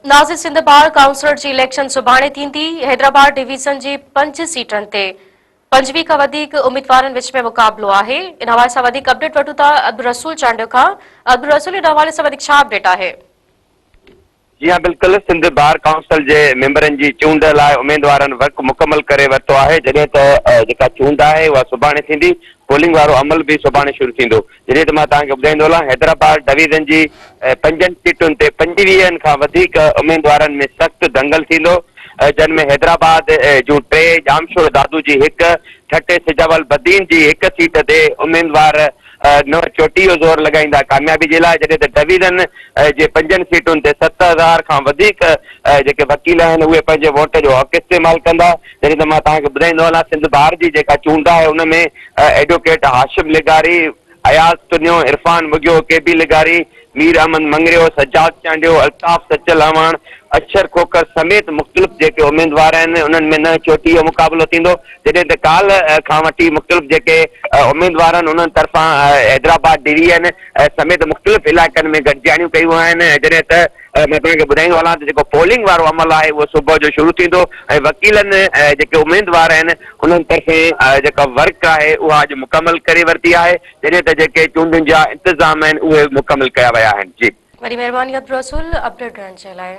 ناظر سنڌ بار ڪائونسلر جي اليڪشن سڀاڻي ٿيندي، حيدرآباد ڊويزن جي پنج سيٽن تي 25 کان وڌيڪ اميدوارن وچ ۾ مقابلو آهي، ان حوالي سان وڌيڪ اپڊيٽ وٺون ٿا عبدالرسول چانڊيو کان، عبدالرسول ان حوالي سان وڌيڪ ڇا اپڊيٽ آهي؟ جي ها بلڪل سنڌ بار ڪائونسل جي ميمبرن جي چونڊ لاء اميدوارن ورڪ مڪمل ڪري ورتو آهي، جڏهن ته جيڪا چونڊ آهي اها سڀاڻي ٿيندي، پولنگ وارو عمل به سڀاڻي شروع ٿيندو. جڏهن ته مان توهان کي ٻڌائيندو هلان حيدرآباد ڊويزن جي پنجن سيٽن تي پنجويهن کان وڌيڪ اميدوارن ۾ سخت دنگل ٿيندو جن ۾ حيدرآباد جون ٽي، ڄامشورو دادو جي هڪ، ٺٽي سجاول بدين جي هڪ سيٽ تي اميدوار نو چوٽي جو زور لڳائيندا ڪاميابي جي لاء جڏهن ته ڊويزن جي پنجن سيٽن تي 7000 کان وڌيڪ جيڪي وڪيل آهن اهي پنهنجي ووٽ جو حق استعمال ڪندا جڏهن ته مان توهان کي ٻڌائيندو هلان سنڌ بار جي جيڪا چونڊ آهي ان ۾ ايڊووڪيٽ هاشم لغاري، اياز تنيو، عرفان ٻگهيو، ڪي بي لغاري، مير احمد مڱريو، سجاد چانڊيو، الطاف سچل اعواڻ، اشر کوکر سميت مختلف جيڪي اميدوار آهن انهن ۾ ننهن چوٽي جو مقابلو ٿيندو جڏهن ته ڪالهه کان وٺي مختلف جيڪي اميدوار آهن انهن طرفان حيدرآباد ڊويزن سميت مختلف علائقن ۾ گڏجاڻيون ڪيون آهن جڏهن ته مان توهان کي ٻڌائيندو هلان ته جيڪو پولنگ وارو عمل آهي اهو صبح جو شروع ٿيندو ۽ وڪيلن جيڪي اميدوار آهن انهن طرفين جيڪا ورڪ آهي اها اڄ مڪمل ڪري ورتي آهي جڏهن ته جيڪي چونڊن جا انتظام آهن اهي مڪمل ڪيا ويا آهن جي. وڏي مهرباني عبدالرسول اپڊيٽ ڏيڻ جي لاء.